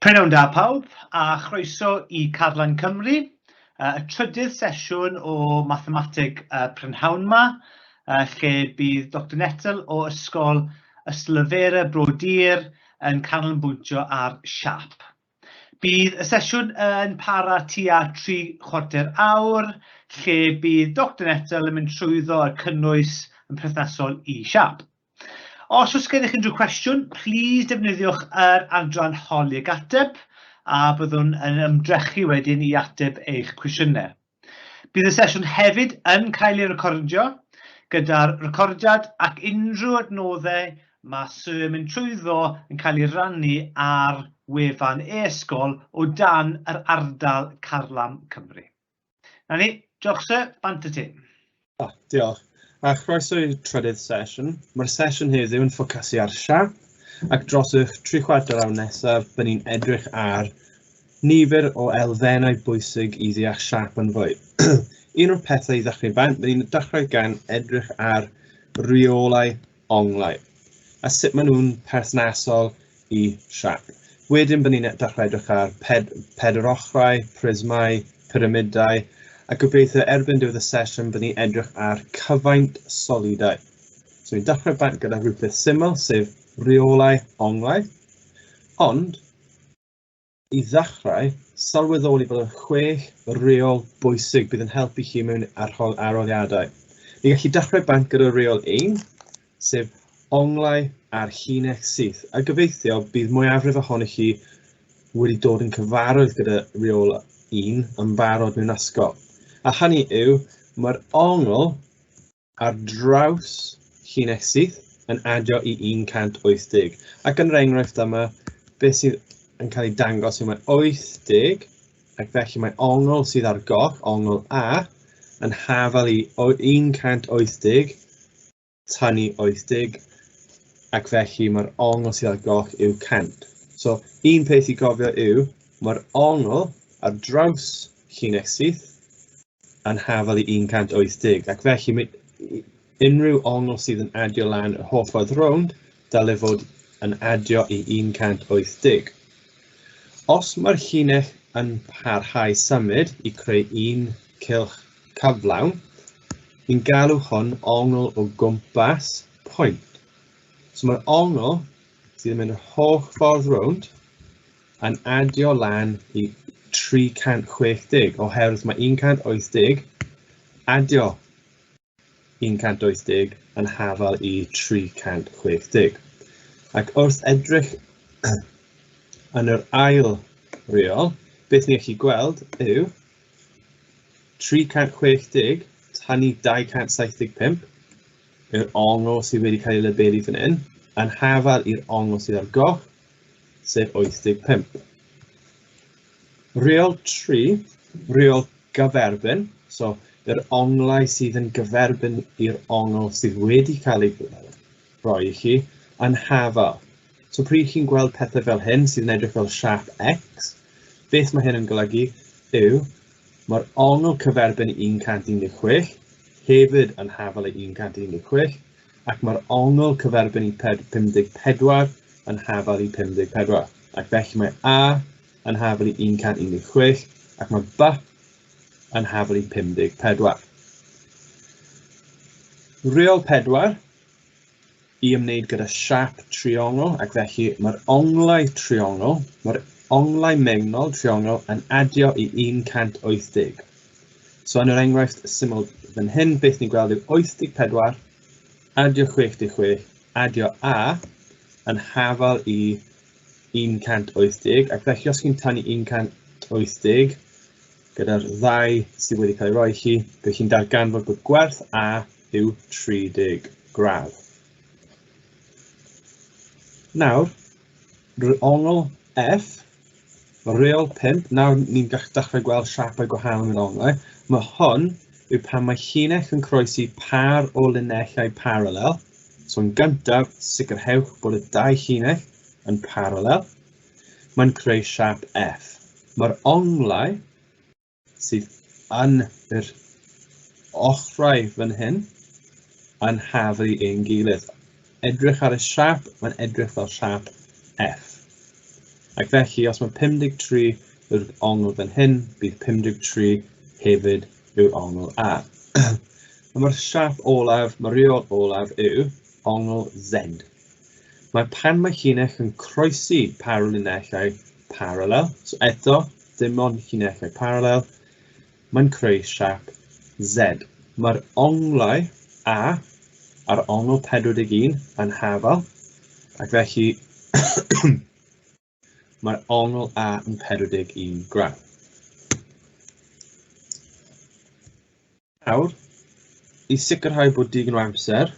Prynhawn da pawb, a chroeso i Carlan Cymru, y trydydd sesiwn o Mathemateg y prynhawn 'ma, lle bydd Doctor Nettle o Ysgol Ystalyfera Bro Dur yn canolbwyntio ar siâp. Bydd y sesiwn yn para tua tri chwarter awr, lle bydd Doctor Nettle yn mynd trwyddo y cynnwys yn perthnasol i siâp. Os oes gennych unrhyw cwestiwn, plîs defnyddiwch yr adran holi ag ateb, a byddwn yn ymdrechu wedyn i ateb eich cwestiynau. Bydd y sesiwn hefyd yn cael ei recordio, gyda'r recordiad ac unrhyw adnoddau mae Sir yn mynd trwyddo yn cael ei rannu ar wefan e-ysgol o dan yr ardal Carlam Cymru. Na ni, diolch sir, bant y ti. Oh, diolch. A chroeso i'r trydydd sesiwn. Mae'r sesiwn heddiw yn ffocysu ar siap, ac dros y tri chwarter awr nesaf, bydd ni'n edrych ar nifer o elfennau bwysig i ddeall siap yn fwy. Un o'r pethau i ddechrau bant, bydd ni'n dechrau gan edrych ar reolau onglau a sut maen nhw'n perthnasol i siap. Wedyn byddwn ni'n dechrau edrych ar ped pedwar ochrau, prismau, pyramidau, a gobeithio erbyn diwedd y sesiwn byddwn ni'n edrych ar cyfaint solidau. So ni'n dechrau bant gyda rhywbeth syml, sef rheolau onglau, ond I ddechrau, sylweddoli bod y chwech reol bwysig bydd yn helpu chi mewn arhol arholiadau. Ni'n gallu dechrau bant gyda reol 1, sef onglau ar llinell syth, a gobeithio bydd mwyafrif ohonych chi wedi dod yn cyfarwydd gyda reol 1 yn barod mewn ysgol. A hynny yw, mae'r ongl ar draws llinell syth yn adio i 180. Ac yn yr enghraifft yma, beth sydd yn cael ei dangos yw mae 80, ac felly mae ongl sydd ar goll, ongl A, yn hafal i 180 tynnu 80, ac felly mae'r ongl sydd ar goll yw 100. So, un peth i gofio yw, mae'r ongl ar draws llinell syth yn hafal i 180, ac felly mae unrhyw ongl sydd yn adio lan yr holl ffordd rownd, dylai fod yn adio i 180. Os mae'r llinell yn parhau symud i creu un cylch cyflawn, ni'n galw hwn ongl o gwmpas pwynt. So mae'r ongl sydd yn mynd yr holl ffordd rownd yn adio lan i 360, oherwydd mae 180 adio 180 yn hafal i 360. Ac wrth edrych yn yr ail reol, beth ni'n gallu gweld yw 360 tynnu 275 yw'r ongl sydd wedi cael ei labelu fan hyn, yn hafal i'r ongl sydd ar goll, sef 85. Rheol 3, rheol gyferbyn, so yr onglau sydd yn gyferbyn i'r ongl sydd wedi cael ei roi i chi, yn hafal. So pryd chi'n gweld pethau fel hyn sydd yn edrych fel siap X, beth mae hyn yn golygu yw mae'r ongl cyferbyn i 116 hefyd yn hafal i 116, ac mae'r ongl cyferbyn i 54 yn hafal i 54. Ac felly mae A yn hafal i 116 ac mae B yn hafal i 54. Rheol 4 i ymwneud gyda siap triongl ac felly mae'r onglau triongl, mae'r onglau mewnol triongl yn adio i 180. So yn yr enghraifft syml fan hyn, beth ni'n gweld yw 84, adio 66, adio A, yn hafal i 180, ac felly os chi'n tynnu 180 gyda'r ddau sydd wedi cael ei roi chi, bydd chi'n darganfod bod gwerth A yw 30 gradd. Nawr, ongl F Rheol 5, nawr ni'n dechrau gweld siapau gwahanol mewn onglau. Mae hwn yw pan mae llinell yn croesi par o linellau paralel. So yn gyntaf, sicrhewch bod y dau llinell yn paralel. Mae'n creu siap F. Mae'r onglau sydd yn yr ochrau fan hyn yn haflu ein gilydd. Edrych ar y siap, mae'n edrych fel siap F. Ac felly, os mae 53 yw'r ongl fan hyn, bydd 53 hefyd yw'r ongl A. Mae'r siap olaf, mae'r reol olaf yw ongl Z. Mae pan mae llinell yn croesi paralinellau paralel, so eto, dim ond llinellau paralel, mae'n creu siap Z. Mae'r onglau A a'r ongl 41 yn hafal, ac felly mae'r ongl A yn 41 gradd. Nawr, i sicrhau bod digon o amser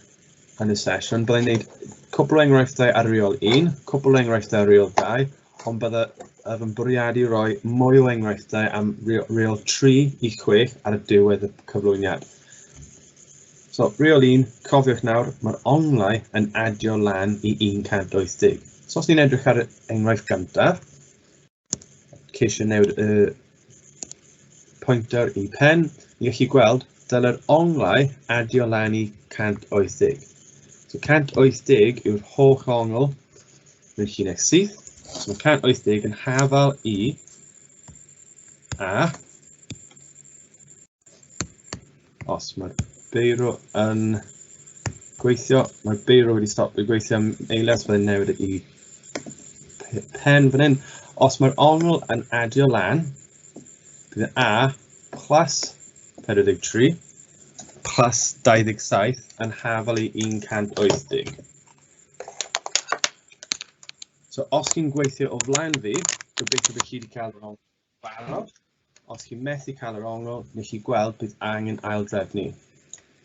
yn y sesiwn, byddai'n gwneud cwpl o enghreifftiau ar reol 1, cwpl o enghreifftiau ar reol 2, ond byddaf yn bwriadu roi mwy o enghreifftiau am reol 3 i 6 ar y diwedd y cyflwyniad. So, reol 1, cofiwch nawr, mae'r onglau yn adio lan i 180. So, os ni'n edrych ar y enghraifft gyntaf, ceisio newid y pointer i pen, ni'n gallu gweld dyle'r onglau adio lan i 180. So 180 yw'r holl ongl mewn llinell syth. So mae 180 yn hafal i A. Os mae'r beiro yn gweithio, mae'r beiro wedi stopio gweithio am eiliad, so byddai'n newid i pen fan hyn. Os mae'r ongl yn adio lan, bydd A plus 43 plus 27 yn hafal i 180. So os chi'n gweithio o flaen fi, gobeithio bod chi wedi cael yr ongl barod. Os chi'n methu cael yr ongl, nes chi gweld bydd angen aildrefnu.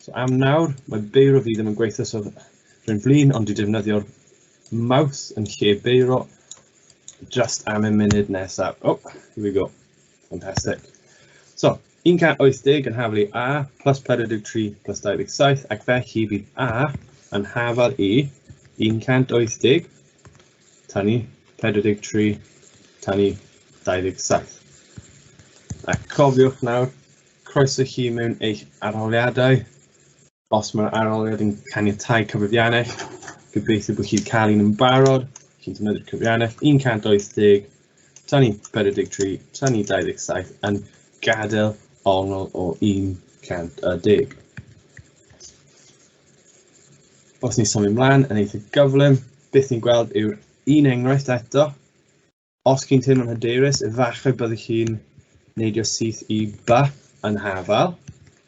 So am nawr, mae beiro fi ddim yn gweithio, so rwy'n flin, ond dwi'n defnyddio'r mouse yn lle beiro just am y munud nesaf. Oh, here we go. Fantastic. So, 180 yn hafal i A plus 43 plus 27, ac felly bydd A yn hafal i 180 tynnu 43 tynnu 27. A cofiwch nawr, croeso chi mewn eich arholiadau. Os mae'r arholiad yn caniatáu cyfrifiannell, gobeithio bod chi'n cael un yn barod, chi'n defnyddio'r cyfrifiannell, 180 tynnu 43 tynnu 27 yn gadael ongl o 110. Os ni'n symud ymlaen yn eitha gyflym, beth ni'n gweld yw'r un enghraifft eto. Os chi'n teimlo'n hyderus, efallai byddwch chi'n neidio syth i B yn hafal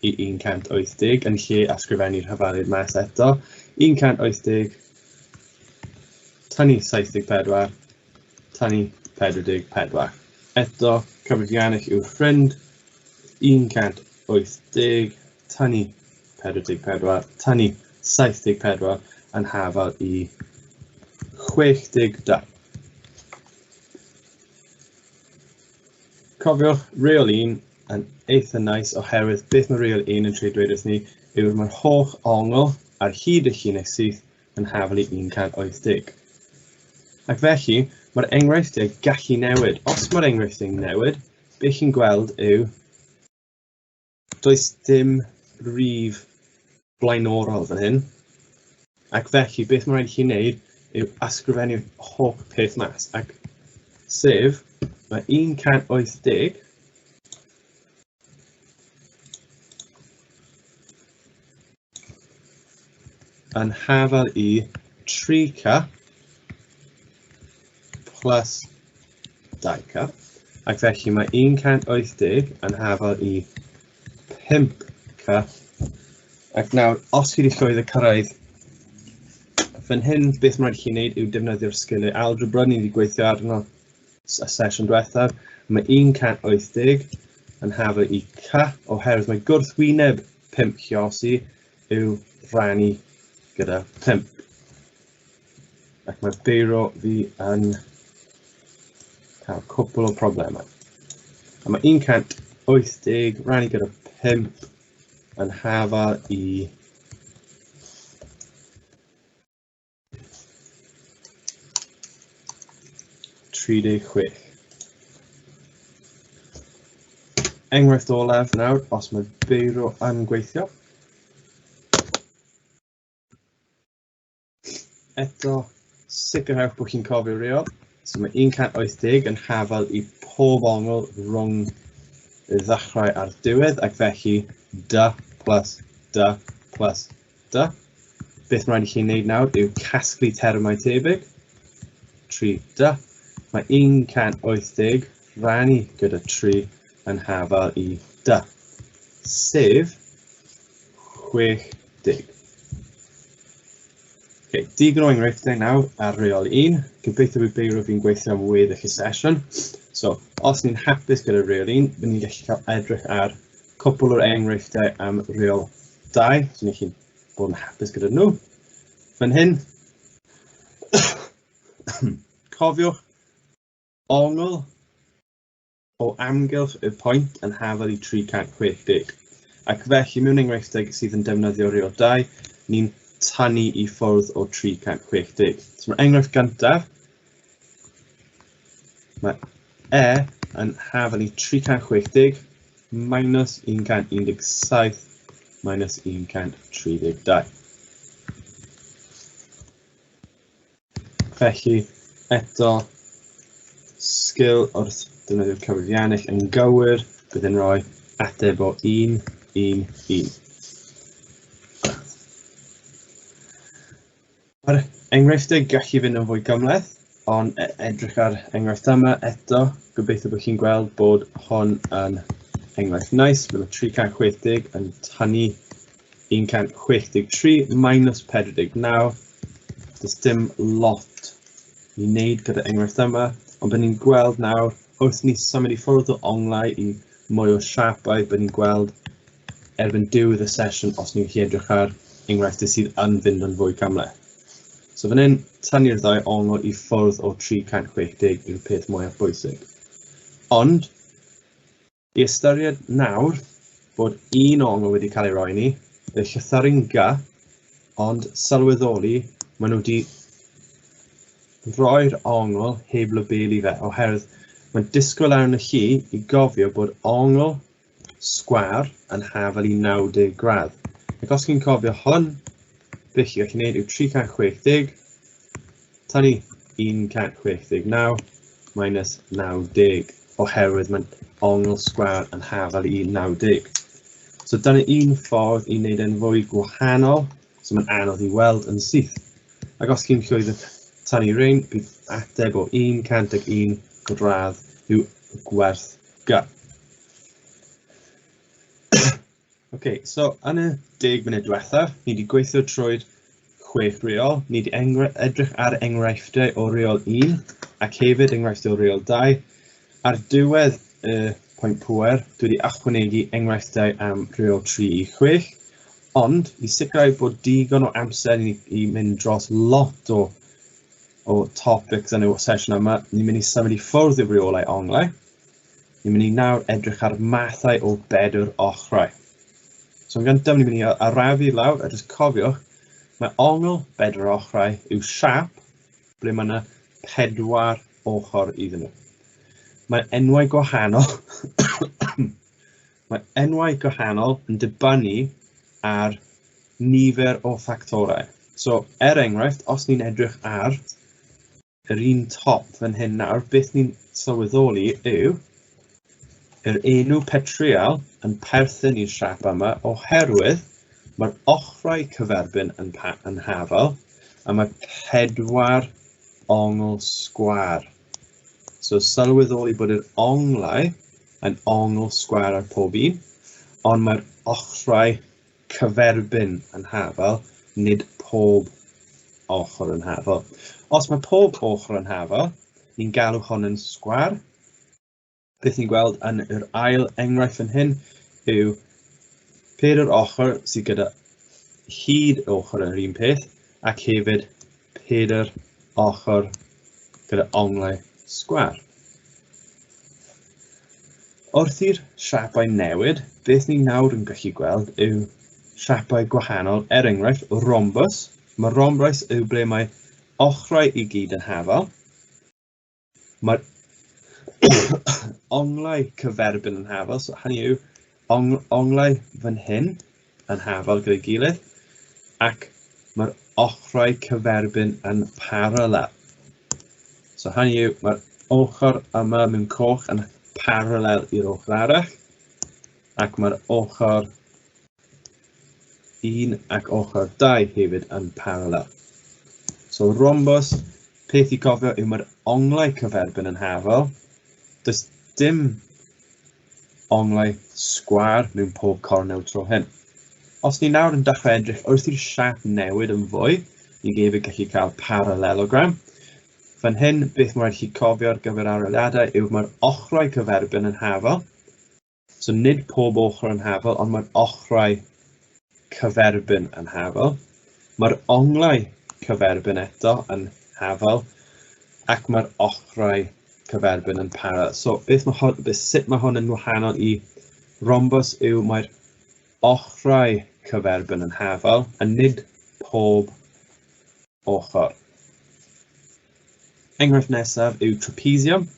i 180 yn lle ysgrifennu'r hafaliad mas eto. 180 tynnu 74 tynnu 44. Eto, cyfrifiannell yw'r ffrind. 180 tynnu 44 tynnu 74 yn hafal i 62. Cofiwch, reol 1 yn eitha nice oherwydd beth mae reol 1 yn trio dweud wrth ni yw'r mae'r holl ongl ar hyd y llinell syth yn hafal i 180. Ac felly, mae'r enghreifftiau gallu newid. Os mae'r enghreifftiau'n newid, beth chi'n gweld yw does dim rif blaenorol fan hyn. Ac felly, beth mae'n rhaid i chi wneud yw ysgrifennu'r holl peth mas. Ac sef, mae 180 yn hafal i 3K plus 2K. Ac felly mae 180 yn hafal i 5K. Ac nawr, os chi wedi llwyddo cyrraedd fan hyn, beth mae'n rhaid i chi wneud yw defnyddio'r sgiliau algebra ni wedi gweithio arno y sesiwn diwethaf. Mae 180 yn hafal i K, oherwydd mae gwrthwyneb 5 lliosi yw rhannu gyda 5. Ac mae beiro fi yn cael cwpl o problemau. A mae 180 rannu gyda 5 yn hafal i 36. Enghraifft olaf nawr, os mae beiro yn gweithio. Eto, sicrhewch bod chi'n cofio'r reol. So mae 180 yn hafal i pob ongl rhwng y ddechrau a'r diwedd, ac felly d plus d plus d. Beth mae'n rhaid i chi wneud nawr yw casglu termau tebyg. 3d. Mae 180 rannu gyda 3 yn hafal i d, sef 60. Okay, digon o enghreifftiau nawr ar reol 1. Gobeithio bydd beiro fi'n gweithio am weddill y sesiwn. So, os ni'n hapus gyda reol 1, bydd ni'n gallu cael edrych ar cwpl o'r enghreifftiau am reol 2, so ni'n gallu bod yn hapus gyda nhw. Fan hyn, cofiwch, ongl o amgylch y pwynt yn hafal i 360. Ac felly, mewn enghreifftiau sydd yn defnyddio reol 2, ni'n tynnu i ffwrdd o 360. So mae'r enghraifft gyntaf, mae E yn hafal i 360 minus 117 minus 132. Felly, eto, sgil wrth defnyddio'r cyfrifiannell yn gywir, bydd yn rhoi ateb o 1, 1, 1. Mae'r enghreifftiau gallu fynd yn fwy gymhleth, ond edrych ar enghraifft yma eto, gobeithio bod chi'n gweld bod hon yn enghraifft nice. Mae 360 yn tynnu 163 minus 49. Does dim lot i wneud gyda enghraifft yma, ond bydd ni'n gweld nawr, wrth ni symud i ffwrdd o onglau i mwy o siapau, bydd ni'n gweld erbyn diwedd y sesiwn os ni'n gallu edrych ar enghreifftiau sydd yn fynd yn fwy cymhleth. So fan hyn, tynnu'r ddau ongl i ffwrdd o 360 yw'r peth mwyaf bwysig. Ond, i ystyried nawr bod un ongl wedi cael ei roi ni, y llythyru'n G, ond sylweddoli, maen nhw wedi rhoi'r ongl heb labelu fe, oherwydd mae'n disgwyl arno chi i gofio bod ongl sgwâr yn hafal i 90 gradd. Ac os chi'n cofio hwn, beth chi'n gallu gwneud yw 360 tynnu 169 minus 90, oherwydd mae'n ongl sgwâr yn hafal i 90. So dyna un ffordd i wneud e'n fwy gwahanol, so mae'n anodd i weld yn syth. Ac os chi'n llwyddo tynnu rhain, bydd ateb o 101 gradd yw gwerth G. OK, so yn y 10 munud diwethaf, ni wedi gweithio trwy'r chwech reol. Ni wedi edrych ar enghreifftiau o reol 1 ac hefyd enghreifftiau o reol 2. Ar diwedd y pwynt pŵer, dwi wedi ychwanegu enghreifftiau am reol 3 i 6, ond i sicrhau bod digon o amser i, i mynd dros lot o, o topics yn y sesiwn yma, ni'n mynd i symud i ffwrdd i'r reolau onglau. Ni'n mynd i nawr edrych ar mathau o bedwr ochrau. So yn gyntaf, ni'n mynd i arafu lawr a jyst cofiwch, mae ongl bedwr ochrau yw siap ble mae yna pedwar ochr iddyn nhw. Mae enwau gwahanol mae enwau gwahanol yn dibynnu ar nifer o ffactorau. So, er enghraifft, os ni'n edrych ar yr un top fan hyn nawr, beth ni'n sylweddoli yw yr enw petryal yn perthyn i'r siap yma oherwydd mae'r ochrau cyferbyn yn, yn hafal a mae pedwar ongl sgwâr. So sylweddoli bod yr onglau yn ongl sgwâr ar pob un, ond mae'r ochrau cyferbyn yn hafal, nid pob ochr yn hafal. Os mae pob ochr yn hafal, ni'n galw hon yn sgwâr. Beth ni'n gweld yn yr ail enghraifft fan hyn yw pedair ochr sydd gyda hyd ochr yr un peth ac hefyd pedair ochr gyda onglau sgwâr. Wrth i'r siapau newid, beth ni nawr yn gallu gweld yw siapau gwahanol, er enghraifft, rhombus. Mae rhombus yw ble mae ochrau i gyd yn hafal. Mae'r onglau cyferbyn yn hafal, so hynny yw onglau fan hyn yn hafal gyda'i gilydd, ac mae'r ochrau cyferbyn yn paralel. So hynny yw, mae'r ochr yma mewn coch yn paralel i'r ochr arall, ac mae'r ochr 1 ac ochr 2 hefyd yn paralel. So rhombus, peth i cofio yw mae'r onglau cyferbyn yn hafal. Does dim onglau sgwâr mewn pob cornel tro hyn. Os ni nawr yn dechrau edrych wrth i'r siâp newid yn fwy, ni hefyd gallu cael parallelogram. Fan hyn, beth mae'n rhaid chi cofio ar gyfer arholiadau yw mae'r ochrau cyferbyn yn hafal. So nid pob ochr yn hafal, ond mae'r ochrau cyferbyn yn hafal. Mae'r onglau cyferbyn eto yn hafal, ac mae'r ochrau cyferbyn yn parallel. So beth mae hwn, beth, sut mae hwn yn wahanol i rhombus yw mae'r ochrau cyferbyn yn hafal, a nid pob ochr. Enghraifft nesaf yw trapezium.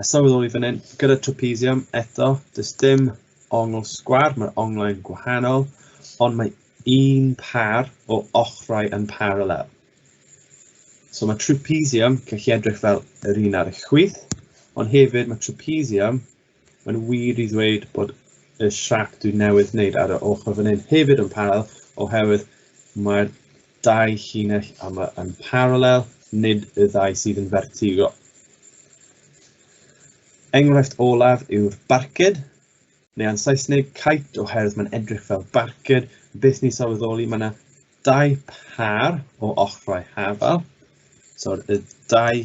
A sylweddoli fan hyn, gyda trapezium eto, does dim ongl sgwâr, mae'r onglau'n gwahanol, ond mae un par o ochrau yn parallel. So mae trapezium gallu edrych fel yr un ar y chwith, ond hefyd mae trapezium, mae'n wir i ddweud bod y siap dwi newydd wneud ar y ochr fan hyn hefyd yn parallel, oherwydd mae'r dau llinell yma yn parallel, nid y ddau sydd yn fertigol. Enghraifft olaf yw'r barcud, neu yn Saesneg kite, oherwydd mae'n edrych fel barcud. Beth ni'n sylweddoli, mae yna dau par o ochrau hafal. So y dau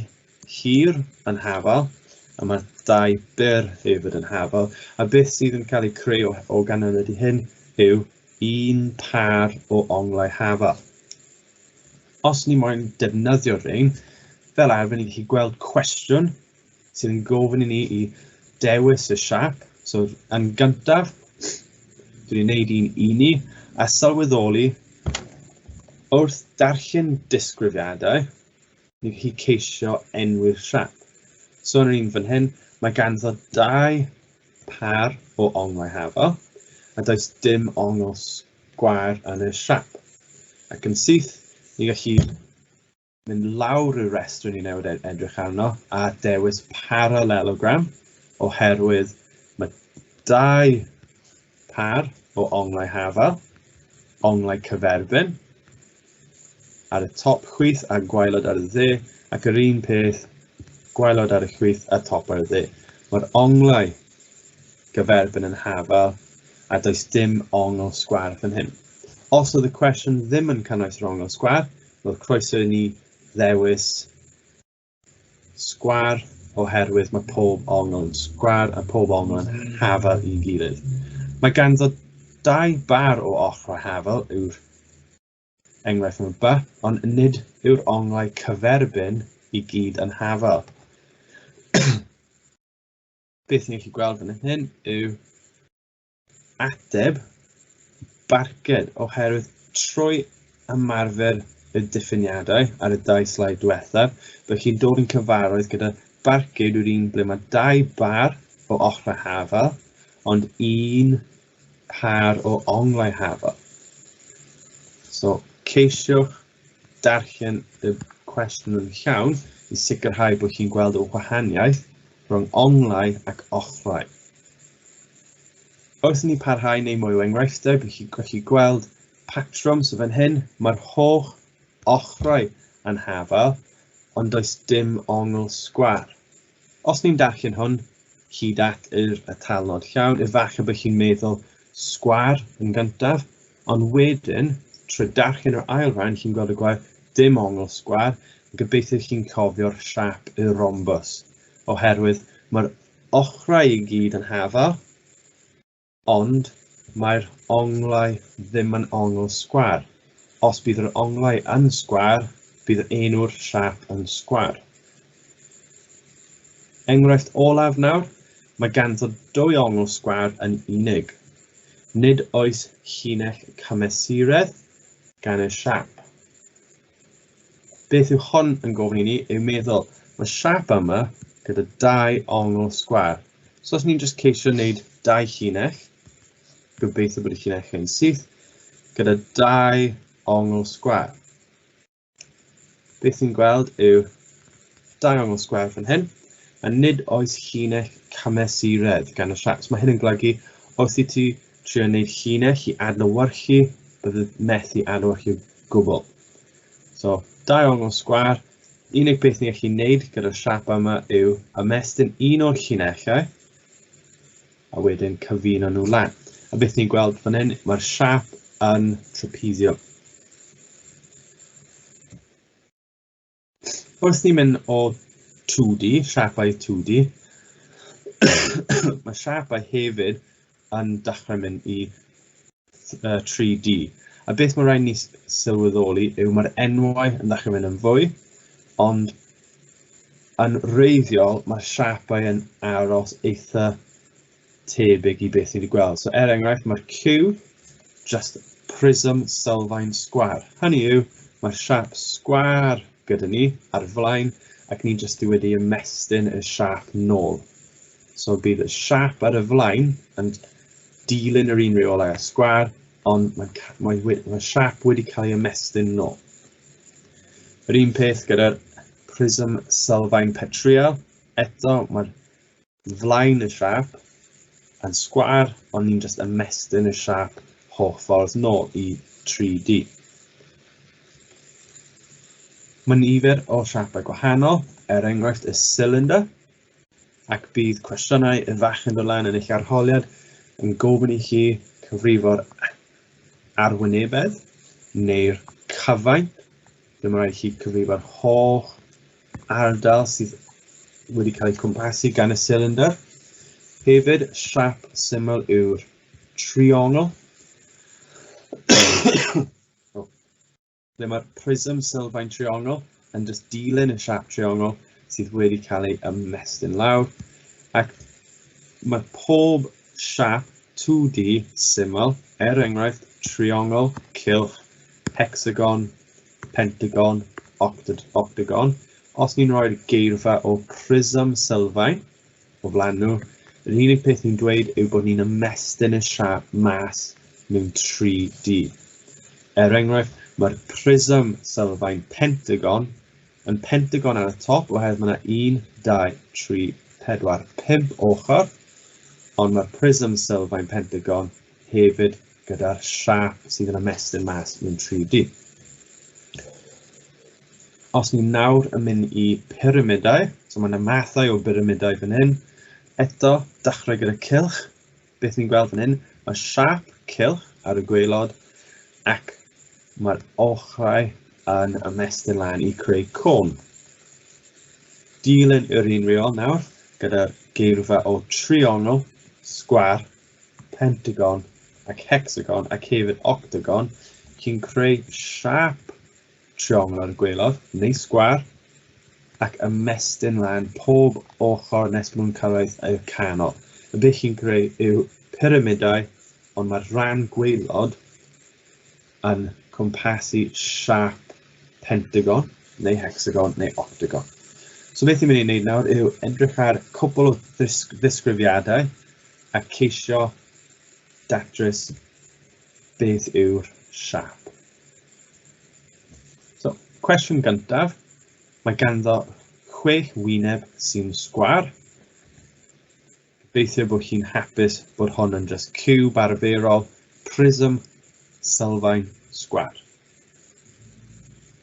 hir yn hafal, a mae'r dau byr hefyd yn hafal. A beth sydd yn cael ei creu o ganlyniad i hyn yw un par o onglau hafal. Os ni moyn defnyddio'r rhain, fel arfer ni'n gallu gweld cwestiwn sydd yn gofyn i ni i dewis y siâp. So yn gyntaf, dwi'n gwneud un i ni, a sylweddoli wrth darllen disgrifiadau, ni'n gallu ceisio enwi'r siâp. So yn yr un fan hyn, mae ganddo dau par o onglau hafal, a does dim ongl sgwâr yn y siâp. Ac yn syth, ni gallu mynd lawr y restr ni newydd edrych arno a dewis parallelogram, oherwydd mae dau par o onglau hafal, onglau cyferbyn, ar y top chwith a gwaelod ar y dde, ac yr un peth, gwaelod ar y chwith a top ar y dde. Mae'r onglau gyferbyn yn hafal, a does dim ongl sgwâr fan hyn. Os oedd y cwestiwn ddim yn cynnwys yr ongl sgwâr, roedd croeso i ni ddewis sgwâr, oherwydd mae pob ongl yn sgwâr a pob ongl yn hafal i gilydd. Mae ganddo dau bar o ochrau hafal yw'r enghraifft yma B, ond nid yw'r onglau cyferbyn i gyd yn hafal. Beth ni'n gallu gweld fan hyn yw ateb barcud, oherwydd trwy ymarfer y diffiniadau ar y dau sleid diwethaf, byddwch chi'n dod yn cyfarwydd gyda barcud yw'r un ble mae dau bar o ochrau hafal, ond un par o onglau hafal. So ceisiwch darllen y cwestiwn yn llawn i sicrhau bod chi'n gweld y wahaniaeth rhwng onglau ac ochrau. Wrth i ni parhau neu mwy o enghreifftiau, byddwch chi'n gallu gweld patrwm. So fan hyn, mae'r holl ochrau yn hafal, ond does dim ongl sgwâr. Os ni'n darllen hwn hyd at yr atalnod llawn, efallai bod chi'n meddwl sgwâr yn gyntaf, ond wedyn, trwy darllen yr ail rhan, chi'n gweld y gwair dim ongl sgwâr, gobeithio chi'n cofio'r siâp y rhombus, oherwydd mae'r ochrau i gyd yn hafal, ond mae'r onglau ddim yn ongl sgwâr. Os bydd yr onglau yn sgwâr, bydd enw'r siâp yn sgwâr. Enghraifft olaf nawr, mae ganddo dwy ongl sgwâr yn unig. Nid oes llinell cymesuredd gan y siâp. Beth yw hwn yn gofyn i ni yw meddwl, mae siâp yma gyda dau ongl sgwâr. So os ni'n just ceisio wneud dau llinell, gobeithio bod y llinellau'n syth, gyda dau ongl sgwâr. Beth ni'n gweld yw dau ongl sgwâr fan hyn, a nid oes llinell cymesuredd gan y siap. So mae hyn yn golygu wrth i ti trio wneud llinell i adlewyrchu, bydde methu adlewyrchu o gwbl. So, dau ongl sgwâr, unig beth ni'n gallu wneud gyda'r siap yma yw ymestyn un o'r llinellau a wedyn cyfuno nhw lan. A beth ni'n gweld fan hyn, mae'r siap yn trapezium. Wrth ni'n mynd o 2D, siapau 2D, mae siapau hefyd yn dechrau mynd i 3D. A beth mae rhaid ni sylweddoli yw mae'r enwau yn dechrau mynd yn fwy, ond yn wreiddiol mae'r siapau yn aros eitha tebyg i beth ni wedi gweld. So er enghraifft, mae'r cube just prism sylfaen sgwâr. Hynny yw, mae'r siap sgwâr gyda ni ar flaen ac ni jyst wedi ymestyn y siap nôl. So bydd y siap ar y flaen yn dilyn yr un rheolau â sgwâr, ond mae siap wedi cael ei ymestyn nôl. Yr un peth gyda'r prism sylfaen petryal, eto mae'r flaen y siap yn sgwâr, ond ni'n just ymestyn y siap holl ffordd nôl i 3D. Mae nifer o siapau gwahanol, er enghraifft y cylinder, ac bydd cwestiynau fach yn dod lan yn eich arholiad yn gofyn i chi cyfrifo'r arwynebedd neu'r cyfaint. Dyma rhaid i chi cyfrifo'r holl ardal sydd wedi cael ei cwmpasu gan y cylinder. Hefyd, siap syml yw'r triongl. Ble mae'r prism sylfaen triongl yn just dilyn y siap triongl sydd wedi cael ei ymestyn lawr. Ac mae pob siap 2D syml, er enghraifft triongl, cylch, hecsagon, pentagon, octagon, os ni'n rhoi'r geirfa o prism sylfaen o flaen nhw, yr unig peth ni'n dweud yw bod ni'n ymestyn y siap mas mewn 3D. Er enghraifft, mae'r prism sylfaen pentagon yn pentagon ar y top oherwydd mae yna 1, 2, 3, 4, 5 ochr, ond mae'r prism sylfaen pentagon hefyd gyda'r siap sydd yn ymestyn mas mewn 3D. Os ni nawr yn mynd i pyramidau, so mae yna mathau o byramidau fan hyn, eto dechrau gyda cylch, beth ni'n gweld fan hyn, mae siap cylch ar y gwaelod ac mae'r ochrau yn ymestyn lan i creu côn. Dilyn yr un reol nawr gyda'r geirfa o triongl, sgwâr, pentagon ac hecsagon ac hefyd octagon, chi'n creu siap triongl ar y gwaelod neu sgwâr ac ymestyn lan pob ochr nes bod nhw'n cyrraedd y canol. Y beth chi'n creu yw pyramidau, ond mae'r rhan gwaelod yn cwmpasu siap pentagon neu hecsagon neu octagon. So beth ni'n mynd i wneud nawr yw edrych ar cwpl o ddisgrifiadau a ceisio datrys beth yw'r siap. So, cwestiwn gyntaf, mae ganddo 6 wyneb sy'n sgwâr. Gobeithio bod chi'n hapus bod hwn yn just ciwb arferol, prism, sylfaen, sgwâr.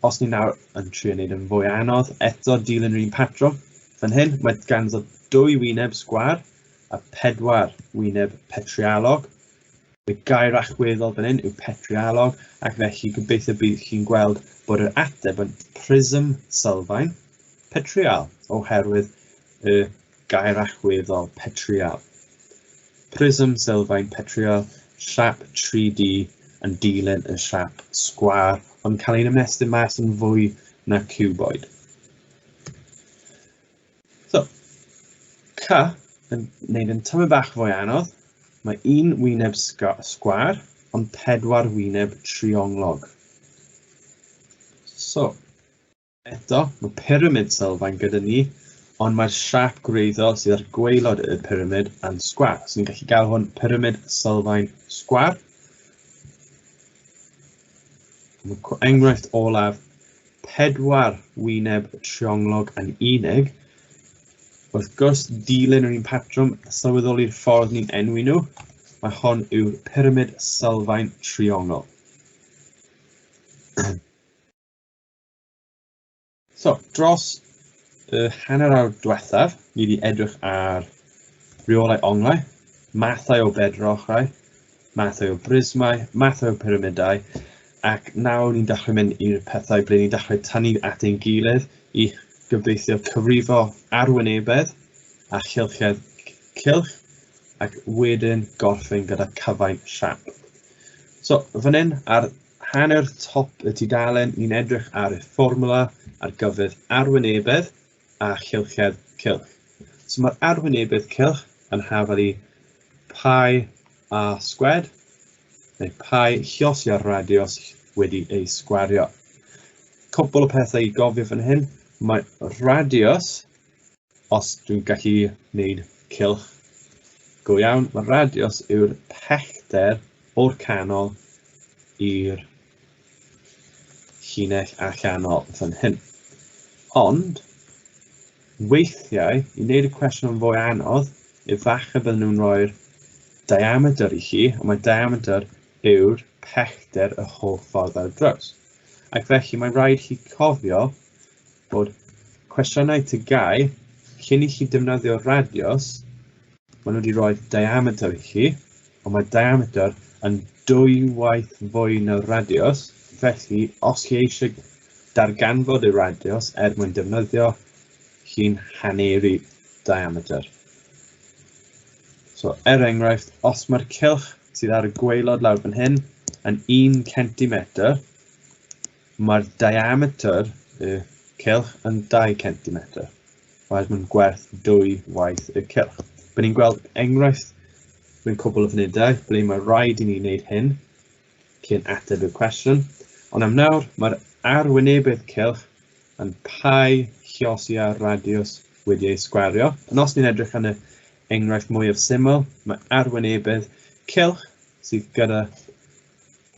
Os ni nawr yn trio wneud yn fwy anodd, eto dilyn yr un patrwm. Fan hyn, mae ganddo 2 wyneb sgwâr a 4 wyneb petryalog. Y gair allweddol fan hyn yw petryalog, ac felly gobeithio bydd chi'n gweld bod yr ateb yn prism sylfaen petryal, oherwydd y gair allweddol petryal. Prism sylfaen petryal, siap 3D yn dilyn y siap sgwâr, ond cael ein ymestyn mas yn fwy na cuboid. So, C yn wneud yn tymed bach fwy anodd. Mae un wyneb sgwâr, ond 4 wyneb trionglog. So, eto, mae pyramid sylfaen gyda ni, ond mae'r siap gwreiddiol sydd ar gwaelod y pyramid yn sgwâr. So ni'n gallu gael hwn pyramid sylfaen sgwâr. Enghraifft olaf, pedwar wyneb trionglog yn unig. Wrth gwrs, dilyn yr un patrwm, sylweddoli'r ffordd ni'n enwi nhw. Mae hon yw'r pyramid sylfaen triongl. So, dros y hanner awr diwethaf, ni wedi edrych ar reolau onglau, mathau o bedrochrau, mathau o brismau, mathau o pyramidau, ac nawr ni'n dechrau mynd i'r pethau ble ni'n dechrau tynnu at ein gilydd i gobeithio cyfrifo arwynebedd a chylchedd cylch, ac wedyn gorffen gyda cyfaint siap. So, fan hyn, ar hanner top y tudalen, ni'n edrych ar y fformwla ar gyfer arwynebedd a chylchedd cylch. So mae'r arwynebedd cylch yn hafal i pi r squared, neu pi lluosi ar radius wedi ei sgwario. Cwpl o pethau i gofio fan hyn, mae radius, os dwi'n gallu gwneud cylch go iawn, mae radius yw'r pellter o'r canol i'r llinell allanol fan hyn. Ond, weithiau, i wneud y cwestiwn yn fwy anodd, efallai bydden nhw'n rhoi'r diameter i chi, ond mae diameter yw'r pellter y holl ffordd ar draws. Ac felly mae'n rhaid chi cofio bod cwestiynau TGAU, cyn i chi defnyddio radius, maen nhw wedi rhoi diameter i chi, ond mae diameter yn dwywaith fwy na radius, felly os chi eisiau darganfod y radius er mwyn defnyddio, chi'n haneru diameter. So, er enghraifft, os mae'r cylch sydd ar y gwaelod lawr fan hyn yn 1 cm, mae'r diameter y cylch yn 2 cm. Oherwydd mae'n gwerth dwy waith y cylch. Bydd ni'n gweld enghraifft mewn cwbl o funudau ble mae rhaid i ni wneud hyn cyn ateb y cwestiwn. Ond am nawr, mae'r arwynebedd cylch yn pi lluosi ar radius wedi ei sgwario. Ond os ni'n edrych yn y enghraifft mwyaf syml, mae arwynebedd cylch sydd gyda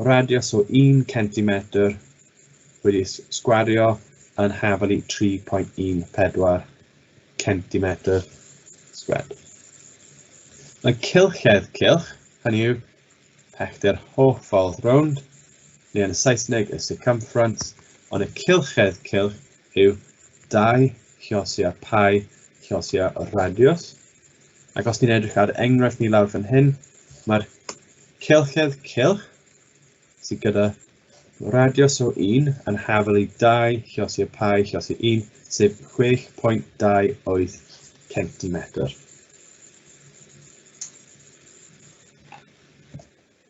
radius o 1 cm wedi sgwario yn hafal i 3.14 cm sgwed. Mae cylchedd cylch, hynny yw pellter holl ffordd rownd, neu yn y Saesneg y circumference, ond y cylchedd cylch yw 2 lluosi ar pi lluosi ar radius. Ac os ni'n edrych ar enghraifft ni lawr fan hyn, mae'r cylchedd cylch sydd gyda radius o 1 yn hafal i 2 lluosi ar pi lluosi 1, sef 6.28 cm.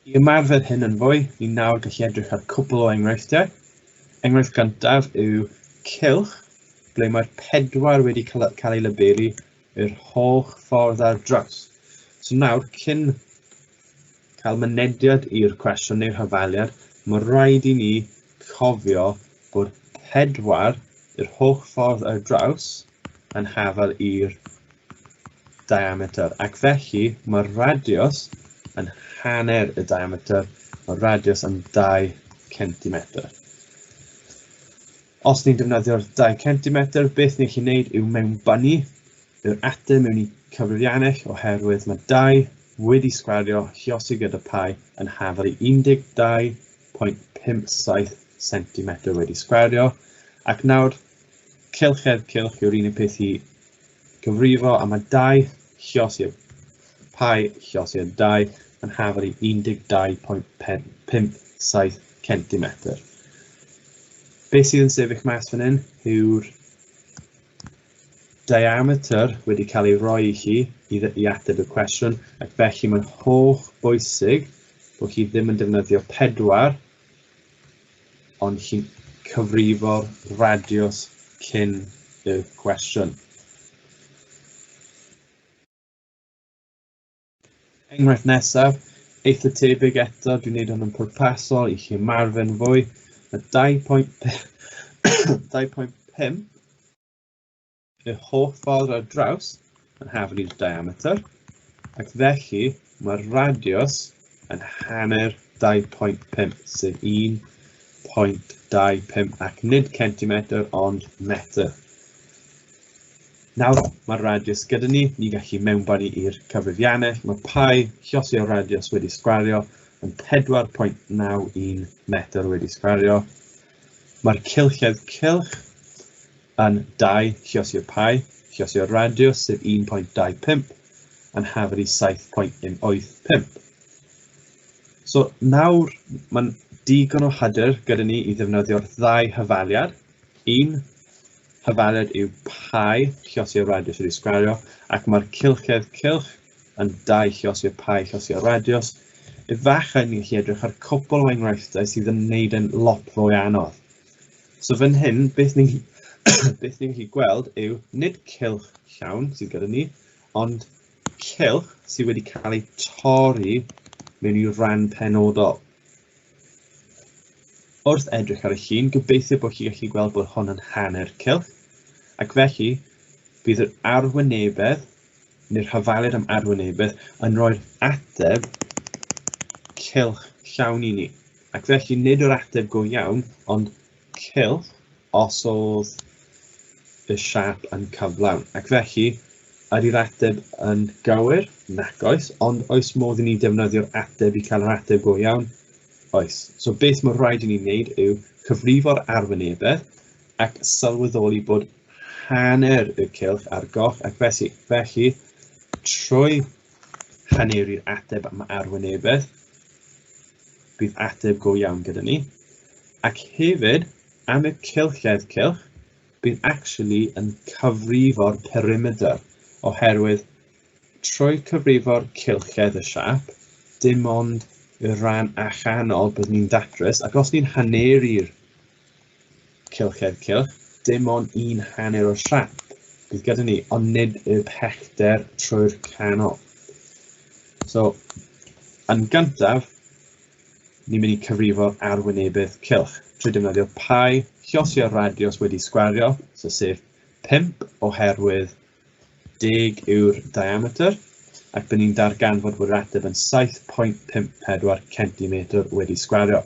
I ymarfer hyn yn fwy, ni nawr gallu edrych ar cwpl o enghreifftiau. Enghraifft gyntaf yw cylch, ble mae'r pedwar wedi cael ei labelu yr holl ffordd ar draws. So nawr, cyn cael mynediad i'r cwestiwn neu'r hafaliad, mae rhaid i ni cofio bod pedwar yr holl ffordd ar draws yn hafal i'r diameter. Ac felly mae'r radius yn hanner y diameter, mae'r radius yn 2 cm. Os ni'n defnyddio'r 2 cm, beth ni'n gallu gwneud yw mewnbynnu yr ateb mewn i cyfrifiannell oherwydd mae 2 wedi sgwario lluosi gyda pi yn hafal i 12.57 cm wedi sgwario. Ac nawr, cylchedd cylch yw'r unig peth i cyfrifo, a mae 2 lluosi pi lluosi 2 yn hafal i 12.57 cm. Beth sydd yn sefyll mas fan hyn yw'r diameter wedi cael ei roi i chi i ateb y cwestiwn, ac felly mae'n holl bwysig bod chi ddim yn defnyddio 4, ond chi'n cyfrifo'r radius cyn y cwestiwn. Enghraifft nesaf, eitha tebyg eto, dwi'n gwneud hwn yn pwrpasol i chi ymarfer yn fwy. Mae 2.5 y holl ffordd ar draws yn hafal i'r diameter, ac felly mae'r radius yn hanner 2.5, sef 1.75. 1.25 ac nid centimetr ond metr. Nawr mae'r radius gyda ni, ni'n gallu mewnbynnu i'r cyfrifiannell. Mae pi lluosi o'r radius wedi sgwario yn 4.91 metr wedi sgwario. Mae'r cylchedd cylch yn 2 lluosi o pi lluosi o'r radius, sef 1.25, yn hafal i 7.185. So nawr mae'n digon o hyder gyda ni i ddefnyddio'r ddau hyfaliad. Un hyfaliad yw pi lluosi o radius wedi sgwario, ac mae'r cylchedd cylch yn 2 lluosi o pi lluosi o radius. Efallai ni'n gallu edrych ar cwpl o enghreifftiau sydd yn wneud yn lot fwy anodd. So fan hyn, beth ni'n beth ni'n gallu gweld yw nid cylch llawn sydd gyda ni, ond cylch sydd wedi cael ei torri mewn i ran penodol. Wrth edrych ar y llun, gobeithio bod chi gallu gweld bod hwn yn hanner cylch, ac felly bydd yr arwynebedd, neu'r hafaliad am arwynebedd, yn rhoi'r ateb cylch llawn i ni. Ac felly nid yr ateb go iawn, ond cylch os oedd y siâp yn cyflawn. Ac felly, ydy'r ateb yn gywir? Nac oes, ond oes modd i ni defnyddio'r ateb i cael yr ateb go iawn? Oes. So beth mae rhaid i ni wneud yw cyfrifo'r arwynebedd ac sylweddoli bod hanner y cylch ar goll, ac felly, felly trwy haneru'r ateb am arwynebedd, bydd ateb go iawn gyda ni. Ac hefyd, am y cylchedd cylch, bydd actually yn cyfrifo'r perimeter, oherwydd trwy cyfrifo'r cylchedd y siâp, dim ond y rhan allanol byddwn ni'n datrys, ac os ni'n haneru'r cylchedd cylch, dim ond un hanner o'r siâp bydd gyda ni, ond nid y pellter trwy'r canol. So, yn gyntaf, ni'n mynd i cyfrifo'r arwynebydd cylch trwy defnyddio pi lluosi o'r radius wedi sgwario, so sef 5 oherwydd 10 yw'r diameter, ac bydd ni'n darganfod bod yr ateb yn 7.54 cm wedi sgwario.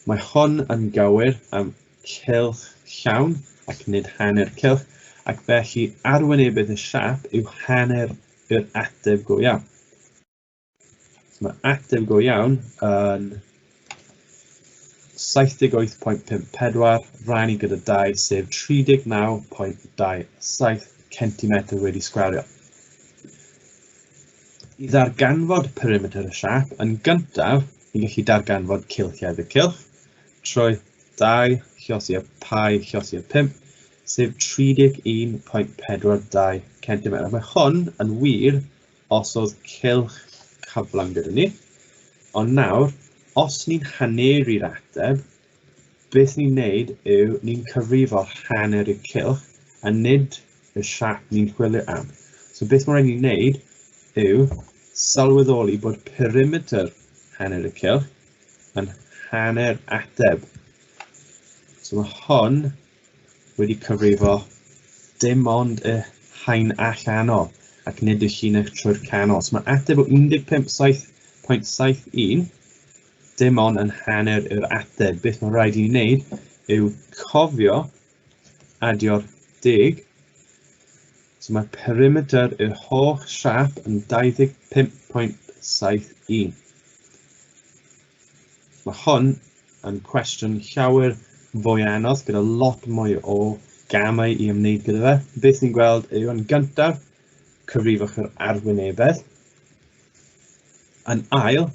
Mae hwn yn gywir am cylch llawn ac nid hanner cylch, ac felly arwynebydd y siâp yw hanner yr ateb go iawn. So mae ateb go iawn yn 78.54 rannu gyda 2, sef 39.27 cm wedi sgwario. I ddarganfod perimeter y siâp, yn gyntaf, ni'n gallu darganfod cylchedd y cylch trwy 2 lluosi â pi lluosi â 5, sef 31.42 cm. Mae hwn yn wir os oedd cylch cyflawn gyda ni. Ond nawr, os ni'n haneru'r ateb, beth ni'n neud yw ni'n cyfrifo hanner y cylch a nid y siap ni'n chwilio am. So beth mae'n rhaid ni wneud yw sylweddoli bod perimeter hanner y cylch yn hanner ateb. So mae hwn wedi cyfrifo dim ond y haen allanol ac nid y llinell trwy'r canol. So mae ateb o 15.7.71 dim ond yn hanner yr ateb. Beth mae'n rhaid i ni wneud yw cofio adio'r deg. So mae perimeter yr holl siap yn 25.71. Mae hwn yn cwestiwn llawer fwy anodd gyda lot mwy o gamau i ymwneud gyda fe. Beth ni'n gweld yw yn gyntaf, cyfrifwch yr arwynebedd. Yn ail,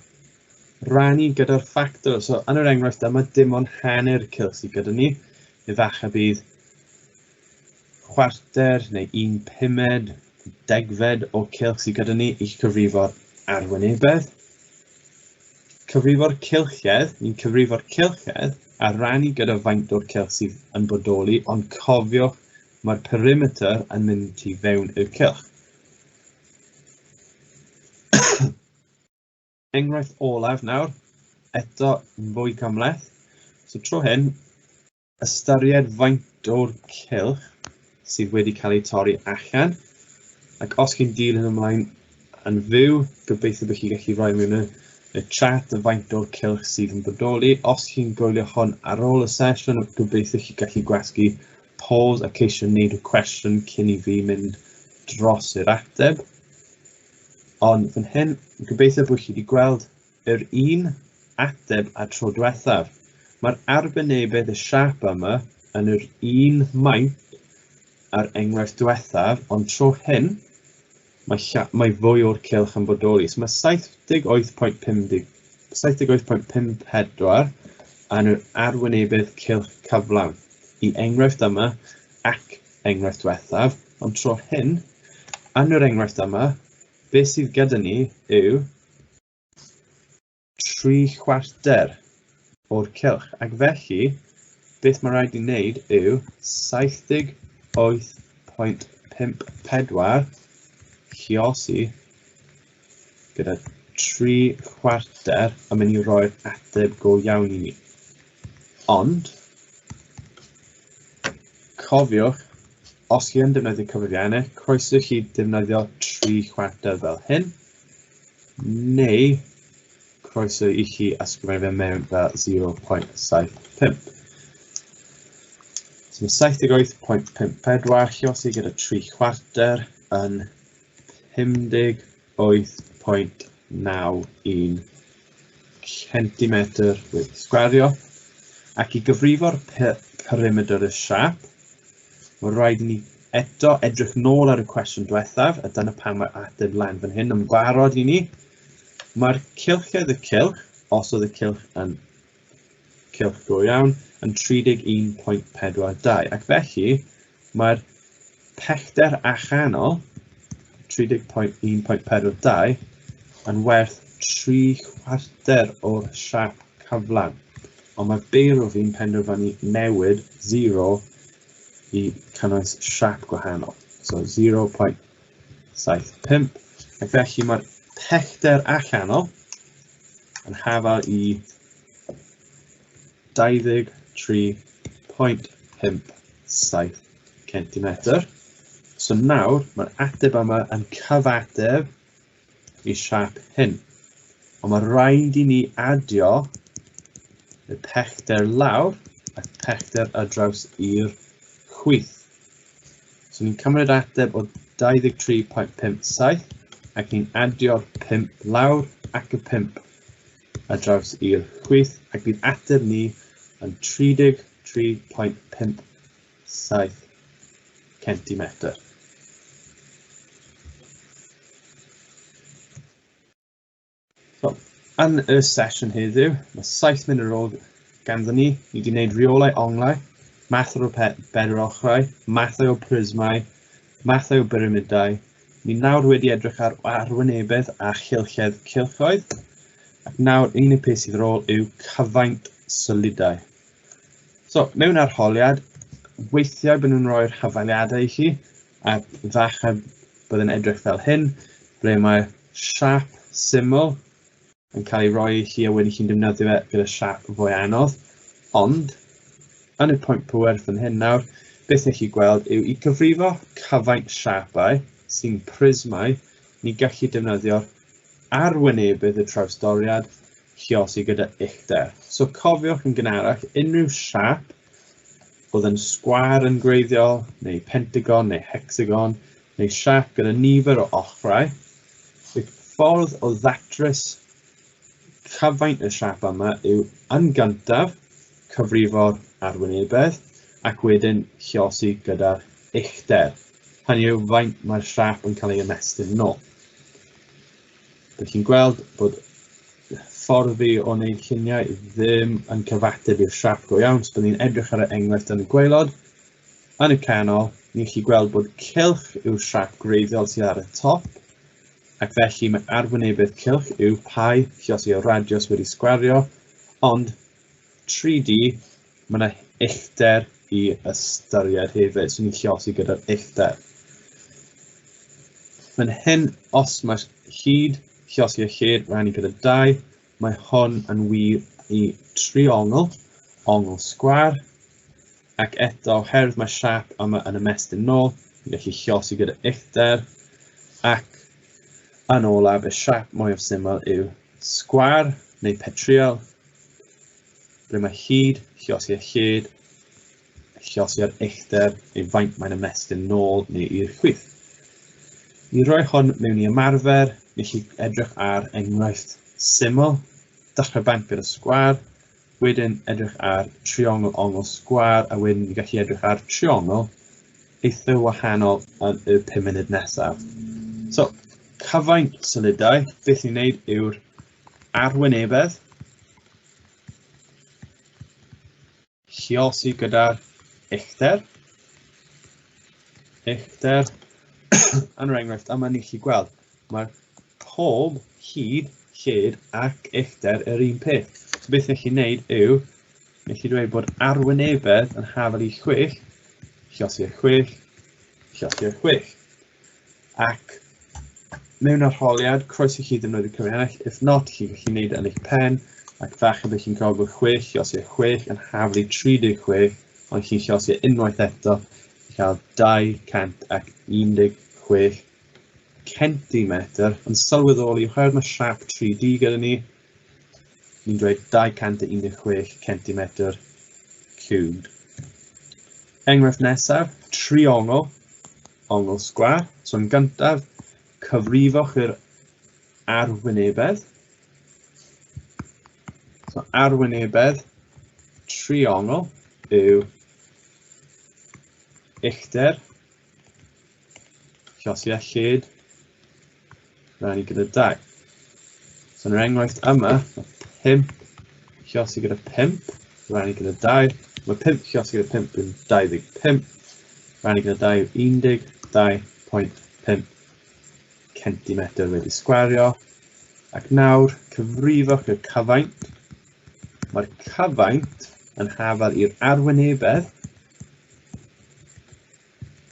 rannu gyda'r ffactor. So yn yr enghraifft yma, dim ond hanner cylch sydd gyda ni. Efallai bydd chwarter neu un pumed, degfed o cylch sydd gyda ni i cyfrifo'r arwynebedd. Cyfrifo'r cylchedd, ni'n cyfrifo'r cylchedd a rannu gyda faint o'r cylch sydd yn bodoli, ond cofiwch mae'r perimeter yn mynd tu fewn i'r cylch. Enghraifft olaf nawr, eto yn fwy cymhleth. So tro hyn, ystyried faint o'r cylch sydd wedi cael ei torri allan, ac os chi'n dilyn ymlaen yn fyw, gobeithio bod chi'n gallu rhoi mewn y, y chat y faint o'r cylch sydd yn bodoli. Os chi'n gwylio hwn ar ôl y sesiwn, gobeithio chi gallu gwasgu pause a ceisio wneud y cwestiwn cyn i fi mynd dros i'r ateb. Ond fan hyn, gobeithio bod chi wedi gweld yr un ateb a tro diwethaf. Mae'r arwynebedd y siâp yma yn yr un maint a'r enghraifft diwethaf, ond tro hyn, mae fwy o'r cylch yn bodoli. So mae 78.54 yn yr arwynebedd cylch cyflawn i enghraifft yma ac enghraifft diwethaf, ond tro hyn, yn yr enghraifft yma, beth sydd gyda ni yw 3/4 o'r cylch, ac felly beth mae rhaid i wneud yw 78.54 lliosi gyda 3/4 yn mynd i roi'r ateb go iawn i ni. Ond, cofiwch, os chi yn defnyddio cyfrifiannau, croeso chi defnyddio 3/4 fel hyn, neu croeso i chi ysgrifennu fe mewn fel 0.75. So mae 78.54 lliosi gyda 3/4 yn 58.91 centimetr wedi sgwario. Ac i gyfrifo'r perimeter y siâp, mae rhaid i ni eto edrych nôl ar y cwestiwn diwethaf, a dyna pam mae'r ateb lan fan hyn yn barod i ni. Mae'r cylchedd y cylch, os oedd y cylch yn cylch go iawn, yn 31.42, ac felly mae'r pellter allanol 31.42 yn werth 3/4 o'r siâp cyflawn. Ond mae beiro fi'n penderfynu newid 0 i cynnwys siâp gwahanol. So 0.75, ac felly mae'r pellter allanol yn hafal i 23.57 centimetr. So nawr, mae'r ateb yma yn cyfateb i siâp hyn. Ond mae rhaid i ni adio y pellter lawr a pellter ar draws i'r chwith. So ni'n cymryd ateb o 23.57 ac ni'n adio'r 5 lawr ac y 5 ar draws i'r chwith, ac bydd ateb ni yn 33.57 centimetr. So, yn y sesiwn heddiw, mae 7 munud ar ôl ganddo ni. Ni wedi gwneud rheolau onglau, mathau o bedwar ochrau, mathau o prismau, mathau o byramidau. Ni nawr wedi edrych ar arwynebedd a chylchedd cylchoedd, ac nawr unig peth sydd ar ôl yw cyfaint solidau. So, mewn arholiad, weithiau bydden nhw'n rhoi'r hafaliadau i chi, a falle bydd yn edrych fel hyn, ble mae siâp syml yn cael ei roi i chi a wedyn chi'n defnyddio fe gyda siâp fwy anodd. Ond, yn y pwynt pŵer fan hyn nawr, beth ych chi gweld yw i cyfrifo cyfaint siâpau sy'n prismau, ni gallu defnyddio'r arwynebydd y trawstoriad lliosi gyda uchder. So cofiwch yn gynharach, unrhyw siâp oedd yn sgwâr yn gwreiddiol, neu pentagon, neu hecsagon, neu siâp gyda nifer o ochrau, y ffordd o ddatrys cyfaint y siâp yma yw yn gyntaf cyfrifo'r arwynebedd ac wedyn lliosi gyda'r uchder. Hynny yw faint mae'r siâp yn cael ei ymestyn nôl. Dych chi'n gweld bod ffordd fi o wneud lluniau ddim yn cyfateb i'r siâp go iawn, so byddwn ni'n edrych ar y enghraifft yn y gwaelod. Yn y canol, ni'n gallu gweld bod cylch yw'r siâp gwreiddiol sydd ar y top, ac felly mae arwynebedd cylch yw pi, lliosi o radius wedi sgwario, ond 3D, mae yna uchder i ystyried hefyd, so ni'n lliosi gyda'r uchder. Fan hyn, os mae hyd lliosi y lled rannu gyda 2, mae hwn yn wir i triongl, ongl sgwâr, ac eto, oherwydd mae siâp yma yn ymestyn nôl, ni'n gallu lliosi gyda uchder, ac yn olaf, y siâp mwyaf syml yw Sgwâr neu petriol, ble mae hyd, lluosi a lled, lluosi ar uchder neu faint mae'n ymestyn nôl neu i'r chwith. I roi hwn mewn i ymarfer, ni chi edrych ar enghraifft syml, dechrau bant gyda sgwâr, wedyn edrych ar triongl ongl sgwâr, a wedyn ni gallu edrych ar triongl eitha wahanol yn y 5 munud nesaf. So, cyfaint solidau, beth ni'n neud yw'r arwynebedd, lluosi gyda'r uchder, uchder, yn yr enghraifft yma ni'n gallu gweld, mae pob hyd, lled ac uchder yr un peth. So beth ni'n gallu gwneud yw, ni'n gallu dweud bod arwynebedd yn hafal i 6, lluosi ar 6, lluosi ar 6. Ac mewn arholiad, croeso i chi ddefnyddio cyfrinach, if not, chi'n gallu gwneud e yn eich pen, ac falle bydd chi'n cael bod 6 lluosi ar 6 yn haflu 36, ond chi'n lluosi e unwaith eto i cael 216 centimetr. Yn sylweddoli, oherwydd mae siap 3D gyda ni, ni'n dweud 216 centimetr cubed. Enghraifft nesaf, triongl, ongl sgwâr. So yn gyntaf, cyfrifwch yr arwynebedd. So arwynebedd triongl yw uchder, lluosi a lled, rannu gyda 2. So yn yr enghraifft yma, mae 5 lluosi gyda 5, rannu gyda 2. Mae 5 lluosi gyda 5 yn 25, rannu gyda 2 yw 12.5 centimetr wedi sgwario. Ac nawr, cyfrifwch y cyfaint. Mae'r cyfaint yn hafal i'r arwynebedd,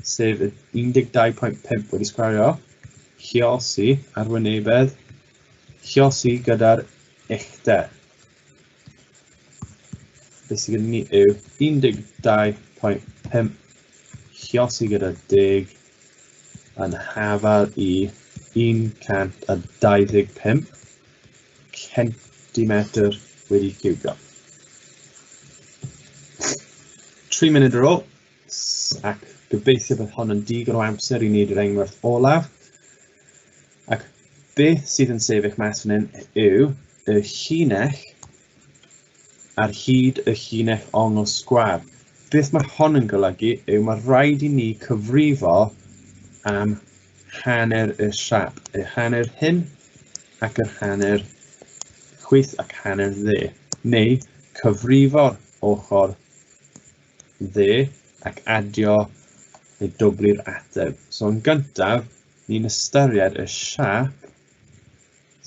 sef y 12.5 wedi sgwario, lluosi arwynebedd, lluosi gyda'r uchder. Beth sydd gyda ni yw 12.5 lluosi gyda 10 yn hafal i 125 centimetr wedi ciwbio. 3 munud ar ôl, ac gobeithio bydd hon yn digon o amser i wneud yr enghraifft olaf. Ac beth sydd yn sefyll mas fan hyn yw y llinell ar hyd y llinell ongl sgwâr. Beth mae hon yn golygu yw mae rhaid i ni cyfrifo am hanner y siap, y hanner hyn ac yr hanner chwith ac hanner dde, neu cyfrifo'r ochr dde ac adio neu dwblu'r ateb. So yn gyntaf, ni'n ystyried y siap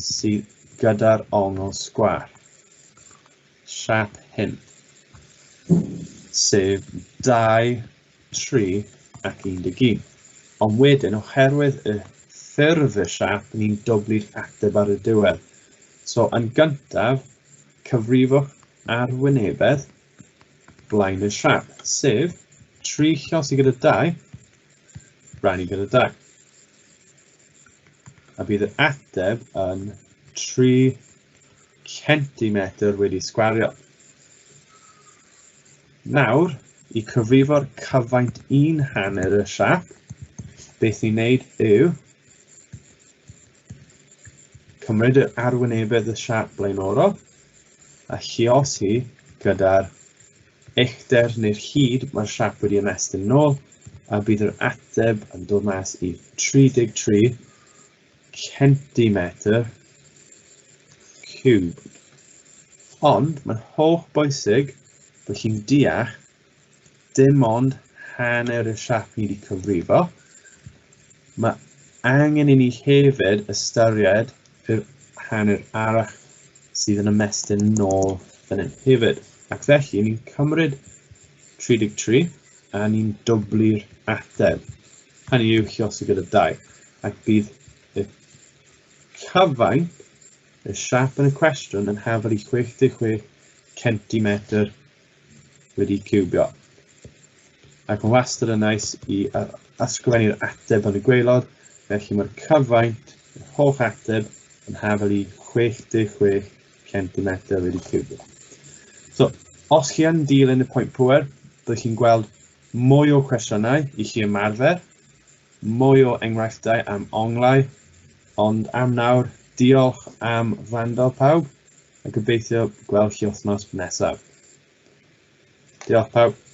sydd gyda'r ongl sgwâr. Siap hyn, sef 2, 3 ac 11. Ond wedyn, oherwydd y ffurf y siap, ni'n dwblu'r ateb ar y diwedd. So yn gyntaf, cyfrifwch arwynebedd blaen y siap, sef 3 lluosi gyda 2, rannu gyda 2. A bydd yr ateb yn 3 centimetr wedi sgwario. Nawr, i cyfrifo'r cyfaint un hanner y siap, beth ni'n neud yw cymryd yr arwynebedd y siap blaenorol a lluosi gyda'r uchder neu'r hyd mae'r siap wedi ymestyn nôl, a bydd yr ateb yn dod mas i 33 centimetr ciwb. Ond mae'n holl bwysig bod chi'n deall dim ond hanner y siap ni wedi cyfrifo. Mae angen i ni hefyd ystyried yr hanner arall sydd yn ymestyn nôl fan hyn hefyd. Ac felly ni'n cymryd 33 a ni'n dwblu'r ateb. Hynny yw lluosi gyda 2. Ac bydd y cyfaint, y siap yn y cwestiwn yn hafal i 66 centimetr wedi ciwbio. Ac mae'n wastad yn neis i ysgrifennu'r ateb yn y gwaelod, felly mae'r cyfaint, yr holl ateb, yn hafal i 66 cm wedi ciwbio. So, os chi yn dilyn y pwynt pŵer, byddwch chi'n gweld mwy o cwestiynau i chi ymarfer, mwy o enghreifftiau am onglau, ond am nawr, diolch am wrando pawb, a gobeithio gweld chi wythnos nesaf. Diolch pawb.